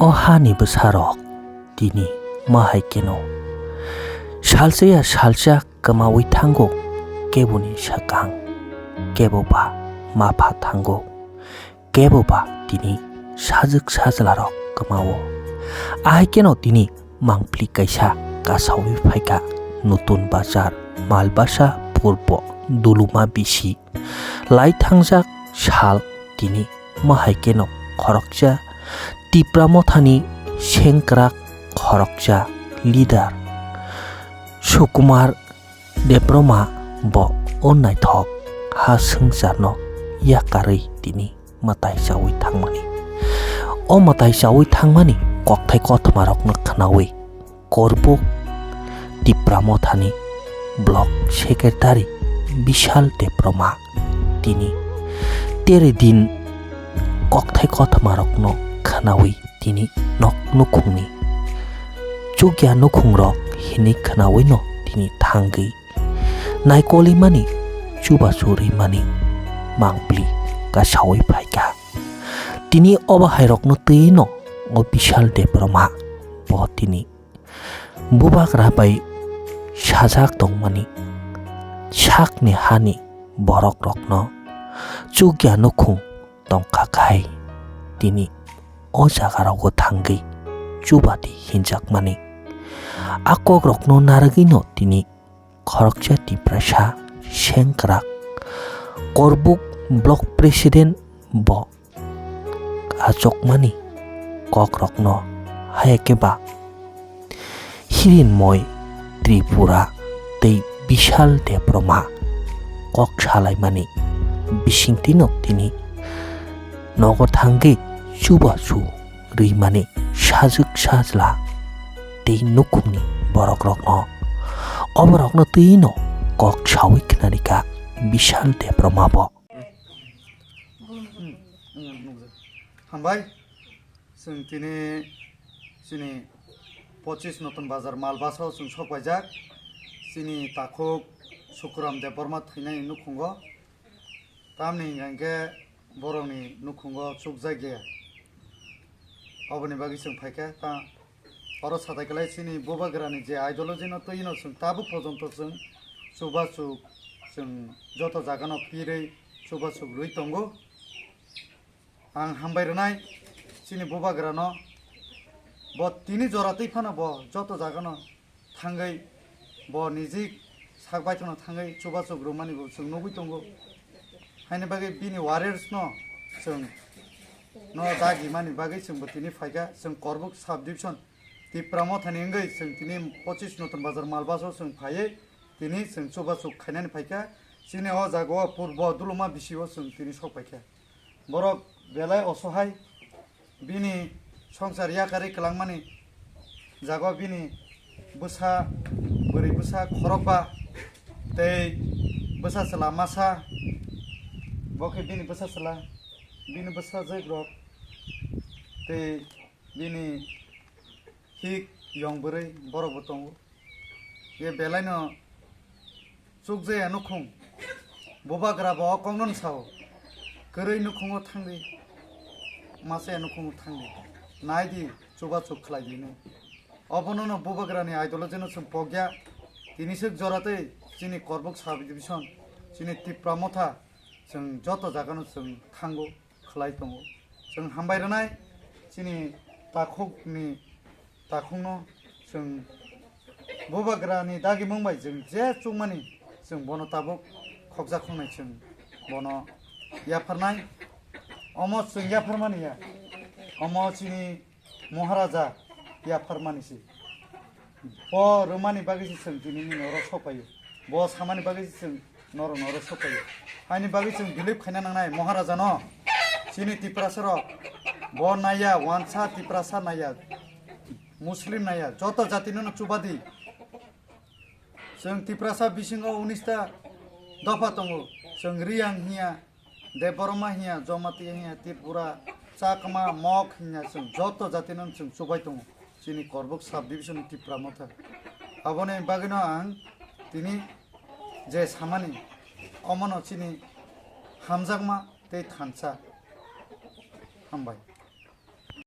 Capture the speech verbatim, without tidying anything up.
O hani bwsarok tini ma hai kheno salsa ya salsa kwmaui thango, keboni swkang, kebo ba ma pha thango, kebo ba tini sajwk sajlarok kwmao. Ahai kheno tini mangpli kaisa kasaui phaikha Nutun Bazar, Malbasa Purbo, Duluma bisi. Lai thangjak sal tini ma hai kheno khoroksa Tipra Mothani sengkrak khoroksa leader Sukumar Debbarma bo o naithok ha swngcharno yakarwi tini mwtai chaui thangmani. O mwtai chaui thangmani kokthai kothmarokno khwnaui Korbuk Tipra Mothani Block Secretary Bishal Debbarma tini tere din kokthai kothmarokno khwnaui tini nok nukhungni chukya nukhungrok hinwi khwnawino tini thangwi naikolimani chubachu rimani mangpli kasaui phaikha. Tini o bahairokno twino o Bishal Debbarma bo tini bubagra bai sajak tongmani sakni hani borokrokno chukya nukhung tongkha khai tini o jagarogo thangwi chubadi hinjakmani. A kokrokno narwgwino tini khoroksa Tiprasa sengkrak Korbuk Block President bo achukmani kokrokno haya khe ba Hirinmoi Tripura tei Bishal Debbarma kok salaimani bisingtwino tini nogo thangwi chubachu rwimani sajwk sajla tei nukhungni borokrokno oborokno twino kok saui khwnarikha Bishal Debbarma bo. Hambai, chwng tini chini pochis Notun Bazar Malbasa o chwng sok paijak. Chini takhuk Sukuram Debbarma thwinai nukhungo. Tamni hingkha hinkhe borokni nukhungo chukjak ya. Oboni bagwi chwng phaikha ta oro satai kwlai chini bubagrani je ideology no twi no chwng tabuk pojonto chwng chubachuk chwng joto jaga no pirwi chubachuk rwi tongo. Ang hambai rwnai chini bubagrano, bo tini jora twi phano bo joto jagano thangwi bo nijik sak baithangno thangwi chubachuk rwmani bo chwng nugwi tongo. Haini bagwi bini warriors no chwng no dagimani bagwi chwng bo tini phaikha, chwng Korbuk sub division Tipra Mothani wngwi chwng tini pochis Notun Bazar Malbasa o chwng phaiwi tini chwng chubachuk khainani phaikha. Chini o jaga o purbo Duluma bisi o chwng tini sok paikha. Borok belai osohai, bini songsar yakarwi kwlangmani jaga o bini bwsa, bwrwi bwsa khorokba tei bwsa chwla masa, bo khe bini bwsa chwla, bini bwsajwk rok tei bini hik yong bwrwi borok bo tongo. Ye belai no chukjaya nukhung. Bubagra bo o kokno sao. Kwrwi nukhungo thangdi. Masa ya nukhungo thangdi. Naidi, chubachuk khlai di hinwi. Obono no bubagrani ideology no chwng pokya. Tini swk jora tei chini Korbuk sub division, chini Tipra Motha, chwng joto jaga no chwng thango. Khlai tongo. Chwng hambai rwnai chini takhukni takhukno chwng bubagrani dagimung bai chwng je chukmani chwng bono tabuk khokjak khongnai chwng bono yapharnai. Omo chwng yapharmani ya. Omo chini Maharaja yapharmani se. Bo rwmani bagwi se chwng tini nini oro sok paio. Bo samani bagwi se chwng norok norok sok paio. Haini bagwi chwng believe khaina nangnai Maharaja no. Chini Tiprasa rok bo naiya, wansa Tiprasa naiya, Muslim naiya, joto jati no chubadi. Chwng Tiprasa bisingo unis ta dopha tongo. Chwng Riyang hiya, Debbarma hiya, Jamatia hiya, Tripura, Chakma, Mok hiya, chwng joto jatino chwng chubai tongo chini Korbuk sub division ni Tipra Motha. Aboni bagwino ang tini je samani, omono chini hamjakma tei thansa. Hambai.